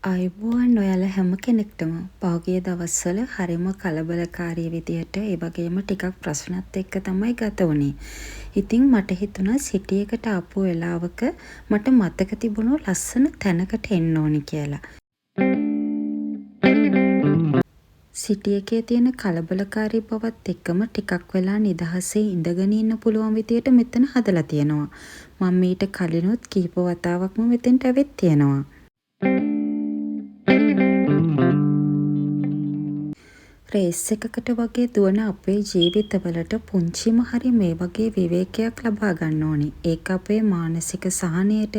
ආයුබෝවන් ඔයාලා හැම කෙනෙක්ටම. පහුගිය දවස්වල හරිම කලබලකාරී විදිහට, ඒ වගේම ටිකක් ප්‍රශ්නත් එක්ක තමයි ගත වුණේ. ඉතින් මට හිතුණා සිටි එකට ආපු වෙලාවක මට මතක තිබුණු ලස්සන තැනකට එන්න ඕනි කියලා. සිටි එකේ තියෙන කලබලකාරී බවත් එක්කම ටිකක් වෙලා නිදහසේ ඉඳගෙන ඉන්න පුළුවන් විදියට මෙතන හදලා තියෙනවා. මම මීට කලිනුත් කිහිප වතාවක්ම මෙතෙන්ට ඇවිත් තියෙනවා. රේස් එකකට වගේ දුවන අපේ ජීවිතවලට පුංචිම හරි මේ වගේ විවේකයක් ලබා ගන්න ඕනේ. ඒක අපේ මානසික සහනයට,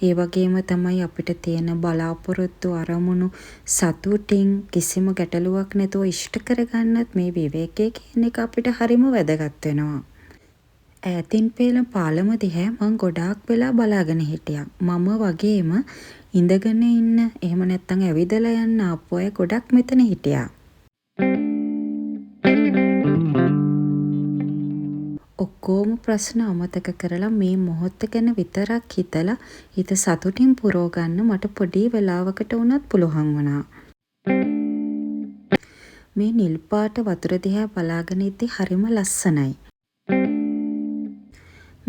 ඒ වගේම තමයි අපිට තියෙන බලාපොරොත්තු අරමුණු සතුටින් කිසිම ගැටලුවක් නැතුව ඉෂ්ට කරගන්නත් මේ විවේකය කියන එක අපිට හරිම වැදගත් වෙනවා. ඈතින් පේන පාලම දිහා මං ගොඩාක් වෙලා බලාගෙන හිටියා. මම වගේම ඉඳගෙන ඉන්න, එහෙම නැත්නම් ඇවිදලා යන්න ආපු අය ගොඩක් මෙතන හිටියා. ඔක්කොම ප්‍රශ්න අමතක කරලා මේ මොහොත ගැන විතරක් හිතලා හිත සතුටින් පුරව ගන්න මට පොඩි වෙලාවකට වුණත් පුළුවන් වුණා. මේ නිල් පාට වතුර දිහා බලාගෙන ඉද්දි හරිම ලස්සනයි.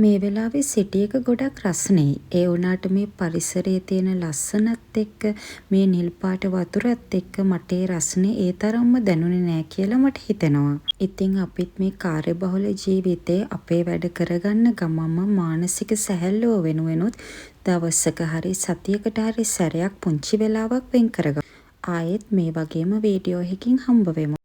මේ වෙලාවේ සිටි එක ගොඩක් රස්නෙයි. ඒ වුණාට මේ පරිසරයේ තියෙන ලස්සනත් එක්ක, මේ නිල් පාට වතුරත් එක්ක මට ඒ රස්නේ ඒ තරම්ම දැනුනේ නෑ කියලා මට හිතෙනවා. ඉතින් අපිත් මේ කාර්යබහුල ජීවිතේ අපේ වැඩ කරගන්න ගමන්ම මානසික සැහැල්ලුව වෙනුවෙනුත් දවසක හරි සතියකට හරි සැරයක් පුංචි වෙලාවක් වෙන් කරගමු. ආයෙත් මේ වගේම වීඩියෝ එකකින් හම්බ වෙමු.